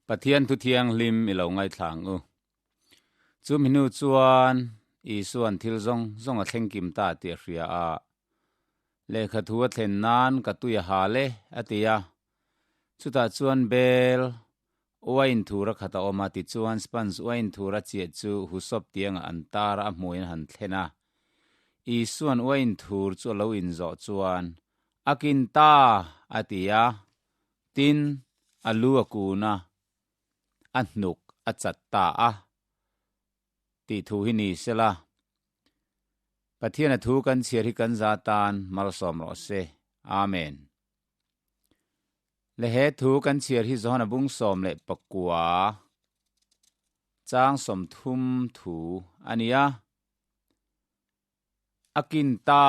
Pathian thu thianghlim i lo ngaithla ang u. Chu mi hnu chuan Isua'n thil zawng zawng a thleng kim ta tih a hria a. Lehkha thu a thlen nan ka tui a hal e, a ti a. Chutah chuan bel uain thur a khat a awm a, tichuan sponge uain thur a chiah chu husawp tiangah an tar a, a hmuiin a han thlen a. Isua'n uain thur chu a lo inzawh chuan, A kin ta! a ti a. Tin, a lu a kun a, a hnuk a chat ta a, tih thu hi ni sela, Pathian a thu kan chhiar hi kan za tan malsawm rawh se. Amen. Le he thu kan chhiar hi Johana bung 19 chang 30 thu a ni a. A kin ta.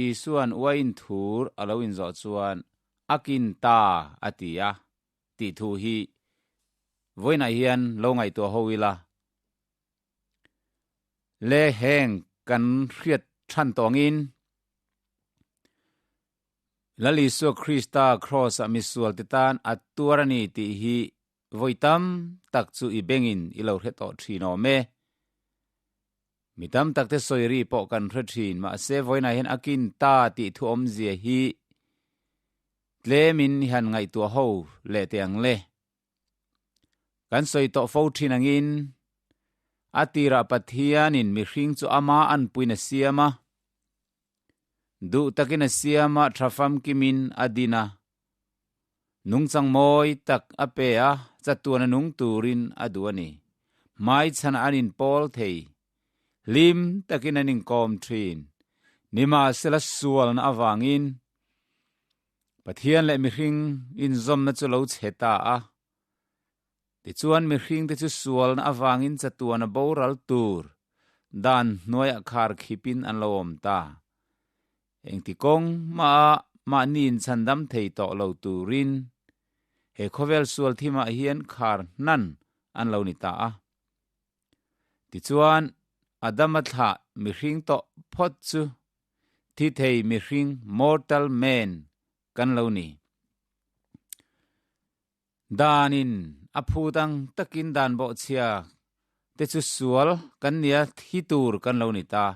Isua'n uain thur a lo inzawh chuan a kin ta a ti a tih thu hi vawiinah hian lo ngaihtuah ho ila. Le heng kan hriat than tawngin Lal Isua Krista Kraws-ah misualte tan a tuar a ni tih hi vawi tam tak chu i bengin i lo hre tawh thin awm e. Mi tam tak te sawi ri pawh kan hre thin, mahse vawiinah hian a kin ta tih thu awmzia hi tlemin i han ngaihtuah ho leh teh ang le. Kan sawi tawh fo thin angin a tirah Pathianin mihring chu ama anpuiin a siam a, duh takin a siam a, tha famkimin a din a, nungchang mawi tak a pe a, chatuan a nung turin a duh a ni. Hmaichhanah an inpawl thei, hlim takin an inkawm thin. Nimahsela sualna avangin Pathian leh mihring inzawmna chu lo chhe ta a. Tichuan mihringte chu sualna avangin chatuana boral tur dan hnuaiah khar khipin an lo awm ta. Engti kawng mah mahni inchhandam thei tawh lo turin he khawvel sual thimah hian khar hnan an lo ni ta a. Tichuan Adama thlah mihring tawh phawt chu thi thei mihring, mortal man, kan lo ni. Danin a phut ang takin dan bawhchhia te chu sual kan nia thi tur kan lo ni ta.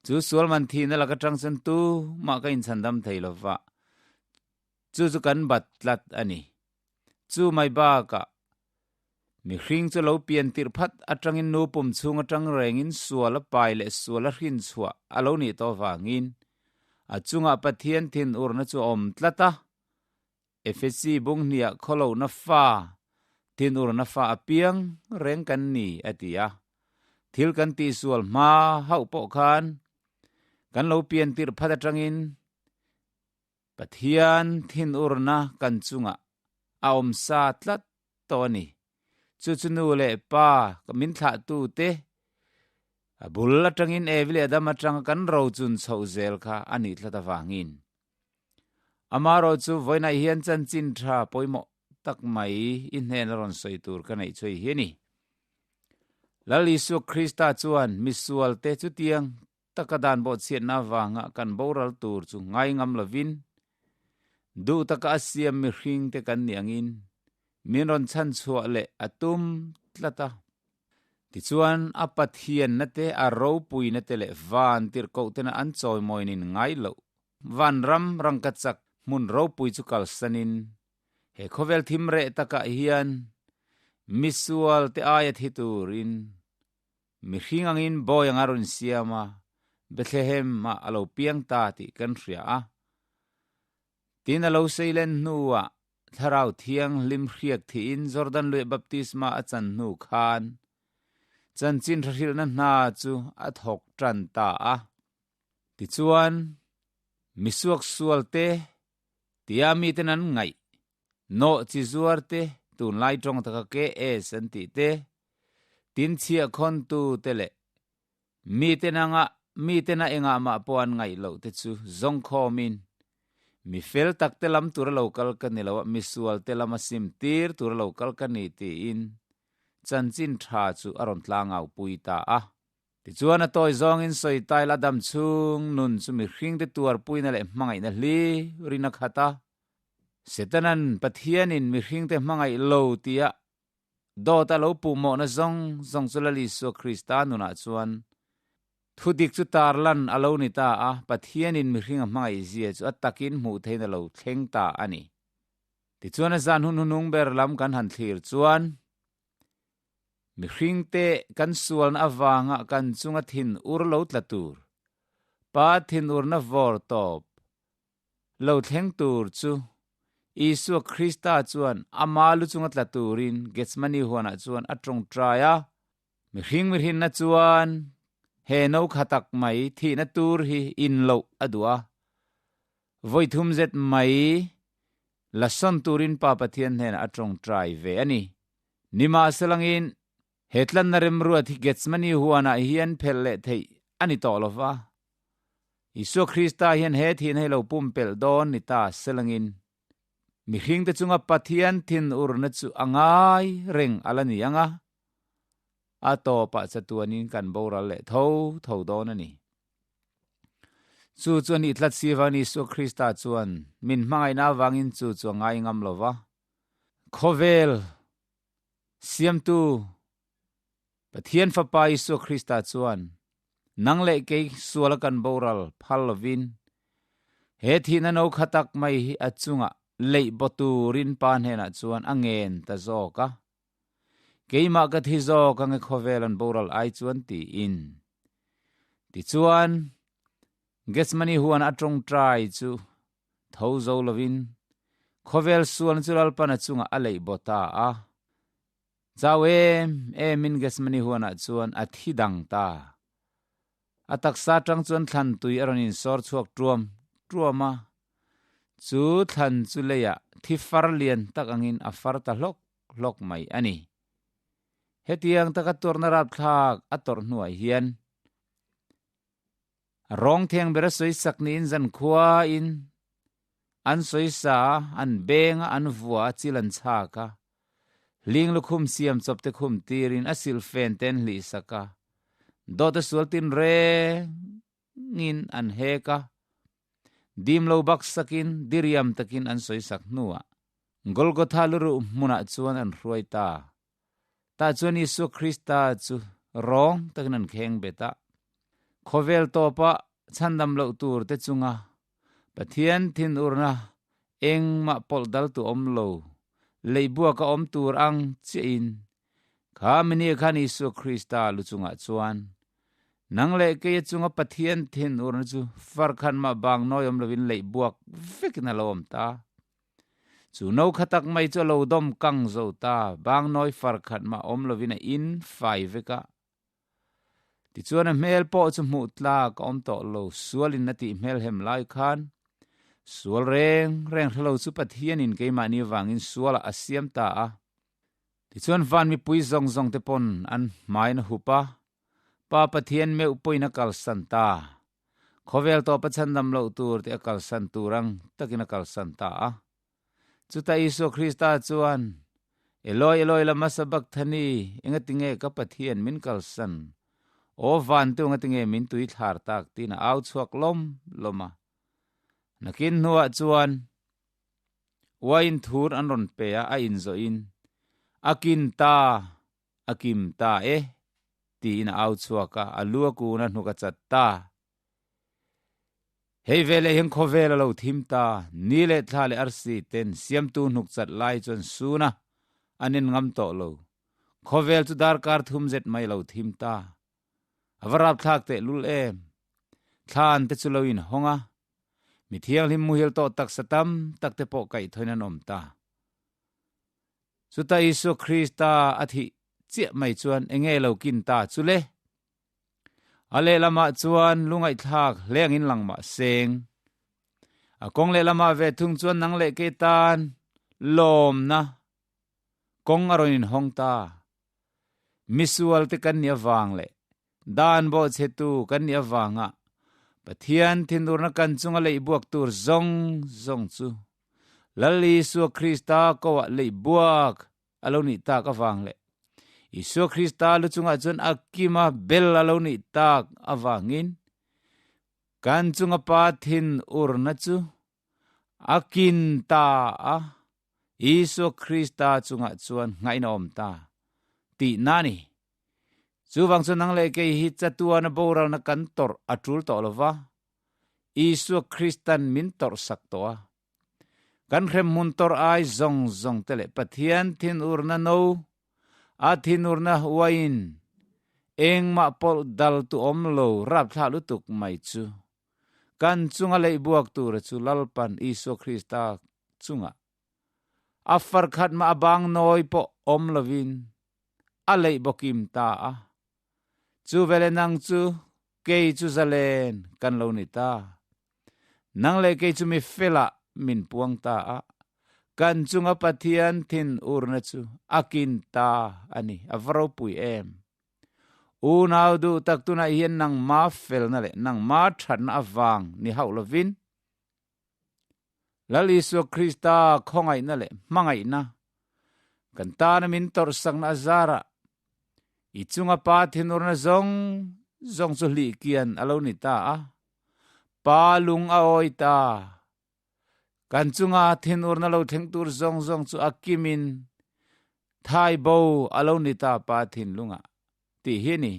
Chu sual man thihna lak atang chuan tumah ka inchhandam thei lo va, chu chu kan bat tlat a ni. Chu mai bakah mihring chu lo pian tirh phat atangin nu pum chhung atang rengin sual a pai leh sual a hrin chhuah a lo nih tawh vangin a chungah Pathian thinurna chu a awm tlat a. Efesi bung hniah khawlohna fa, thinurna fa a piang reng kan ni, a ti a. Thil kan tihsual hma hauh pawh khan kan lo pian tirh phat atangin Pathian thinurna kan chungah a awm sa tlat tawh a ni. Chu chu nu leh pa min thlahtu te a bul atangin Evi leh Adam atanga kan rochun chhoh zel kha a nih tlat avangin Amaherawh chu vawiinah hian chanchin tha pawimawh tak mai i hnena rawn sawi tur ka neih chhuai hi a ni. Lal Isua Krista chuan misualte chutiang taka dan bawhchhiatna avanga kan boral tur chu ngai ngam lovin, duh taka a siam mihringte kan nih angin min rawn chhanchhuah leh a tum tlat a. Tichuan, a Pathianna te, a ropuina te leh van tirhkohtena an chawimawinin ngai loh vanram rangkachak hmun ropui chu kalsanin, he khawvel thim reh takah hian misual te aia thi turin mihring angin bawi anga rawn siam a, Bethlehem-ah a lo piang ta tih kan hria a. Tin, a lo seilen hnuah Thlarau Thianghlim hriak thihin Jordan luih baptisma a chan hnu khan chanchin hrahrilhna hna chu a thawk tan ta a. Tichuan, misuak sual te tia miten an ngaih, nawh chi zuar te, tunlai tawng taka KS an tih te, tin chhiah khawntu te leh Miten anga mitena engah mah pawh an ngaih loh te chu zawngkhawmin, Mi fel tak te lam tura lo kal ka ni lo a, mi sual te lama sim tir tura lo kal ka ni tiin chanchin tha chu a rawn tlangau pui ta a. Tichuan a tawi zawngin sawi tail a dam chhung nun chu mihring te tuarpuina leh hmangaihna hlirin a khat a. Setanan Pathianin mihringte hmangaih lo tia dawt a lo puhmawhna zawng zawng chu Lal Isua Krista nunah chuan thu dik chu tarlan a lo ni ta a, Pathianin mihring a hmangaih zia chu a takin hmuh theihin a lo thleng ta a ni. Tichuan a zan hun hunung ber lam kan han thlir chuan mihringte kan sualna avanga kan chunga thin ur lo tla tur, Pa thinurna vawr tawp lo thleng tur chu Isua Krista chuan ama lu chunga tla turin Gethsemane huanah chuan a tawngtai a. Mihring mihrinna chuan he no kha tak mai thihna tur hi in loh a duh a. Vawi thum zet mai la sawn turin Pa Pathian hnenah a tawngtai ve a ni. Nimahselangin he tlanna remruat hi Gethsemane huanah hian phelh leh theih a ni tawh lo va. Isua Krista hian he thihna hi lo pumpelh dawn ni ta selangin mihringte chunga Pathian thinurna chu a ngai reng a la ni ang a, a tawpah chatuanin kan boral leh tho tho dawn a ni. Chu chu a nih tlat si vangin Isua Krista chuan min hmangaihna avangin chu chu a ngai ngam lo va. Khawvel Siamtu Pathian Fapa Isua Krista chuan nang leh kei suala kan boral phal lovin he thihna no kha tak mai hi a chungah leih baw turin Pa hnenah chuan a ngen ta zawk a. Keimah ka thi zawk ange khawvel an boral ai chuan tiin. Tichuan, Gethsemane huan a tawngtai chu tho zo lovin khawvel sualna chu Lalpan a chungah a leih baw ta a. Chau em emin Gethsemane huanah chuan a thi dang ta. A taksa atang chuan thlan tui a rawn insawr chhuak tuam tuam a, chu thlan chu leiah thi far lian tak angin a far ta hlawk hlawk mai a ni. Hetiang taka tuarna rapthlak a tawrh hnuah hian rawng theng bera sawisak niin zankhuain an sawisa a, an beng a, an vua a, chil an chhak a, hling lukhum siam chawp te khum tirin a silhfen te an hlihsak a, dawt a sual tin rengin an hek a, dim lo baksakin diriam takin an sawisak hnuah Golgotha luruh hmunah chuan an hruai ta. Tah chuan Isua Krista chu rawng takin an kheng bet a. Khawvel tawpa chhandam loh tur te chunga Pathian thinurna engmah pawlh dal tu awm lo, leihbuaka awm tur ang chiahin kha mini khan Isua Krista lu chungah chuan nang leh keia chunga Pathian thinurna chu farkhan mah bang nawi awm lovin leihbuak vekin a lo awm ta. Chu no kha tak mai chu a lo dawm kang zo ta, bang nawi far khat mah awm lovin a in fai vek a. Tichuan a hmel pawh chu hmuh tlak a awm tawh lo, sualin a tih hmel hem lai khan sual reng reng hre lo chu Pathianin keimahni avangin sualah a siam ta a. Tichuan van mipui zawng zawng te pawn an hmain a hup a, Pa Pathian meuh pawhin a kalsan ta. Khawvel tawpa chhandam loh tur tih a kalsan tur ang takin a kalsan ta a. Chutah Isua Krista chuan, Eloi, Eloi, lama sabakthani, engatinge ka Pathian min kalsan? Aw vantu engatinge min tui thlar tak? tiin a au chhuak lawm lawm a. Nakin hnuah chuan uain thur an rawn pe a, a inzawhin, A kin ta! A kim ta e, tiin a au chhuak a, a lu a kun a hnuk a chat ta. Hei veleh hian khawvel a lo thim ta, ni leh thla leh arsi ten siamtu hnuk chat lai chuan sun a, an en ngam tawh lo. Khawvel chu darkar thum zet mai a lo thim ta. A va rapthlak teh lul em. Thlan te chu lo inhawng a, mi thianghlim muhil tawh taksa tam tak te pawh kaihthawin an awm ta. Chuta Isua Krista a thih chiah mai chuan enge lo kin ta chu le? A lehlamah chuan lungaihthlak hlengin lang mah seng. A kawng lehlamah ve thung chuan nang leh kei tan lawmna kawng a rawn inhawng ta. Misual te kan nih avang leh dan bawhchhetu kan nih avanga Pathian thinurna kan chunga leihbuak tur zawng zawng chu Lal Isua Krista koah leihbuak a lo nih tak avang leh Isua Krista lu chungah chuan a kima bel a lo nih tak avangin kan chunga Pa thinurna chu A kin ta a, Isua Krista chungah chuan nghain a awm ta tihna a ni. Chuvang chu nang leh kei hi chatuana boralna kan tawrh a tul tawh lo va, Isua Kristan min tawrh sak tawh a. Kan hremhmun tawrh ai zawng zawng te leh Pathian thinurna no, a thinurna uaiin engmah pawlh dal tu awm lo rapthlah lutuk mai chu kan chunga leihbuak tura chu Lalpan Isua Krista chungah a farkhat mah a bang nawi pawh awm lovin a leih bawkim ta a. Chu vele nang chu kei chu zalen kan lo ni ta. Nang leh kei chu mi felah min puang ta a, kan chunga Pathian thin urna chu a kin ta a ni, a va ropui em! Unau duh tak tunah hian nangma felna leh nangma thatna avang ni hauh lovin, Lal Isua Krista khawngaihna leh hmangaihna kan tana min tawrhsakna a zarah i chunga Pa thinurna zawng zawng chu hlih kian a lo ni ta a, Pa lung a awi ta. Kan chunga thinurna lo thleng tur zawng zawng chu a kimin thai bo a lo ni ta Pa thinlungah tih hi a ni.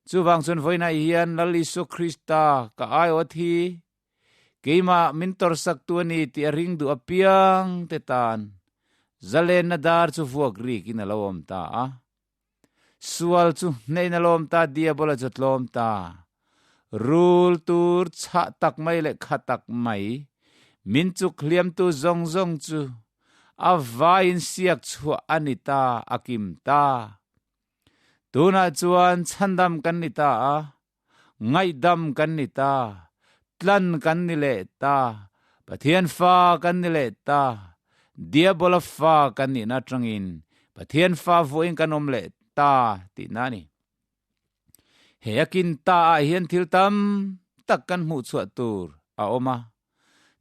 Chuvang chuan vawiinah hian Lal Isua Krista ka aiawt hi Keimah min tawrhsaktu a ni tih a ring duh apiang te tan zalenna dar chu vuak rikin a lo awm ta a. Sual chu hnehin a lawm ta, diabola chu a tlawm ta. Rul tur chhah tak mai leh kha tak mai, min chuk hliamtu zawng zawng chu a vaiin siak chhuah a ni ta, a kim ta. Tunah chuan chhandam kan ni ta a, Ngaihdam kan ni ta, tlan kan ni leh ta, Pathian fa kan ni leh ta, Diabola fa kan nihna atangin Pathian fa vuahin kan awm leh ta tihna a ni. He a kin ta ah hian thil tam tak kan hmuh chhuah tur a awm a,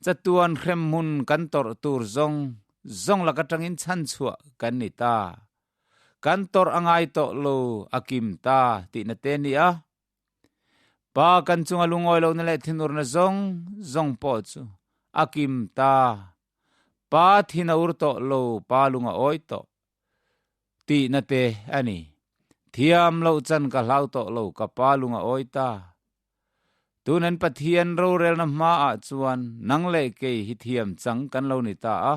chatuan hremhmun kan tawrh tur zawng zawng lak atangin chhanchhuah kan ni ta. Kan tawrh a ngai tawh lo, a kim ta tihna te a ni a. Pa kan chunga lungawi lohna leh thinurna zawng zawng pawh chu a kim ta. Pa thin a ur tawh lo, pa lung a awi tawh tihna te a ni. Thiam loh chan ka hlau tawh lo, ka pa lung a awi ta. Tunan Pathian rorelna hmaah chuan nang leh kei hi thiam chang kan lo ni ta a.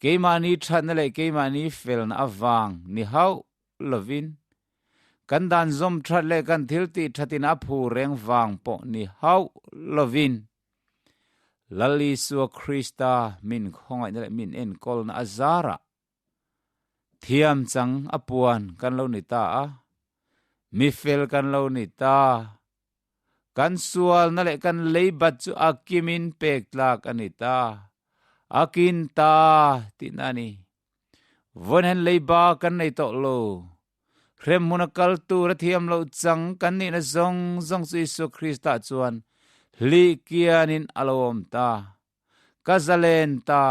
Keimahni thatna leh keimahni felna avang ni hauh lovin, kan dan zawm that leh kan thil tih thatin a phu reng vang pawh ni hauh lovin, Lal Isua Krista min khawngaihna leh min enkawlna a zarah thiam chang a puan kan lo ni ta a, mi fel kan lo ni ta. Kan sualna leh kan leibat chu a kimin pek tlak a ni ta, a kin ta tihna a ni. Vawiin hian leiba kan nei tawh lo. Hremhmun a kal tur a thiam loh chang kan nihna zawng zawng chu Isua Krista chuan hlih kianin a lo awm ta. Ka zalen ta,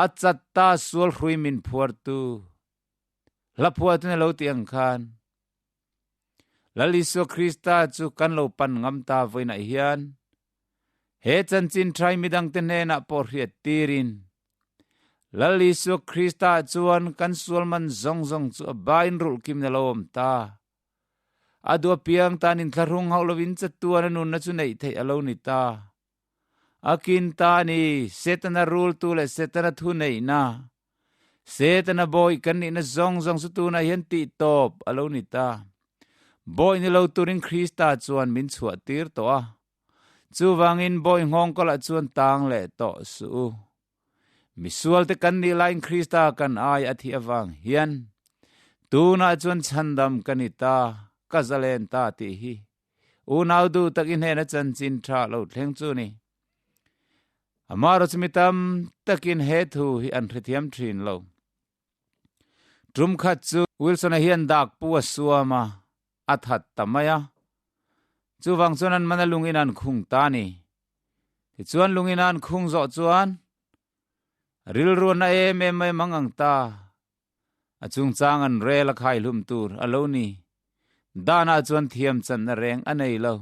a chat ta sual hrui min phuartu. Hla phuatun a lo tih ang khan, Lal Isua Krista chu kan lo pan ngam ta vawiinah hian he chanchin thai midangte hnenah pawh hriat tirin Lal Isua Krista chuan kan sual man zawng zawng chu a bain rulh kim na lo awm ta. A duh apiang tan inthlahrung hauh lovin chatuan a nunna chu neih theih a lo ni ta. A kin ta a ni, Setana rultu leh Setana thu neihna Setana bawi kan nihna zawng zawng chu tunah hian tih tawp a lo ni ta. Bawi ni lo turin Krista chuan min chhuah tir tawh a. Chuvangin bawi nghawng kawlah chuan tang leh tawh suh u. Misualte kan nih laiin Krista kan ai a thih avang hian tunah chuan chhandam ka ni ta, ka zalen ta tih hi unau duh tak i hnena chanchin tha lo thleng chu ni. Amaherawh chu mi tam takin he thu hi an hrethiam thin lo. Tum khat chu Wilson-a hian dak pu a suam a, a that ta mai a. Chuvang chuan an mana lungin an khung ta a ni. Tichuan lungin an khung zawh chuan rilru a na em em mai mang ang ta. A chungchang an rel a khai hlum tur a lo ni. Danah chuan thiam channa reng a nei lo.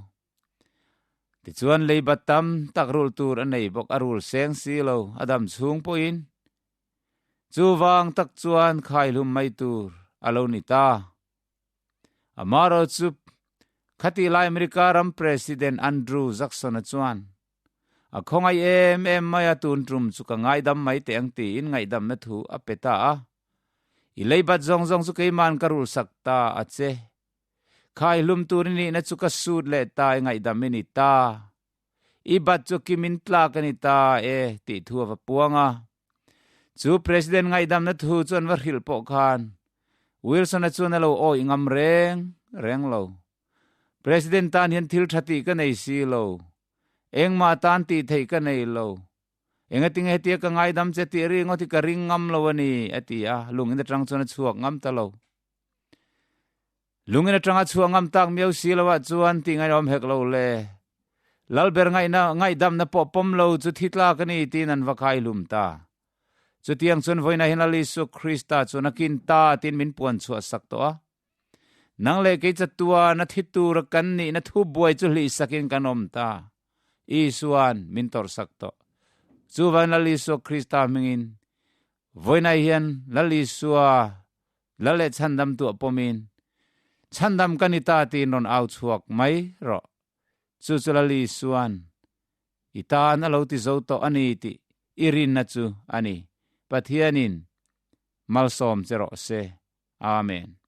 Tichuan leiba tam tak rul tur a nei bawk, a rul seng si lo, a dam chhung pawhin. Chuvang tak chuan khaihlum mai tur a lo ni ta. Amaherawhchu khatih lai America ram President Andrew Jackson-a chuan a khawngaih em em mai a, tun tum chu ka ngaidam mai teh ang tiin ngaihdamna thu a pe ta a. I leibat zawng zawng chu keima'n ka rulhsak ta a che. Khaihlum tur i nihna chu ka sut leh ta i ngaihdam i ni ta. I bat chu kimin tlak a ni ta e tih thu a va puang a. Chu President ngaihdamna thu chu an va hrilh pawh khan Wilson-a chuan a lo awih ngam reng reng lo. President tan hian thil tha tih ka nei si lo. Engmah tan tih theih ka nei lo. Engatinge hetia ka ngaidam che tih ringawt hi ka ring ngam lo a ni, a ti a, lungin atang chuan a chhuak ngam ta lo. Lungin atanga chhuah ngam tak miau si lo ah chuan tih ngaihawm hek lo le. Lalber ngaihna ngaihdamna pawh pawm lo chu thi tlak a ni tiin an va khai hlum ta. Chutiang chuan vawiinah hian Lal Isua Krista chuan a kin ta tiin min puan chhuah sak tawh a. Nang leh kei chatua na thi tura kan nihna thu buai chu hlih sakin kan awm ta. Isua'n min tawrh sak tawh. Chuvangin Lal Isua Krista hmingin vawiinah hian Lal Isua Lal leh chhandam tuah pawmin, Chhandam ka ni ta tiin rawn au chhuak mai rawh. Chu chu Lal Isua'n i tan a lo ti zo tawh a ni tih i rinna chu a ni. Pathianin malsawm che rawh se. Amen.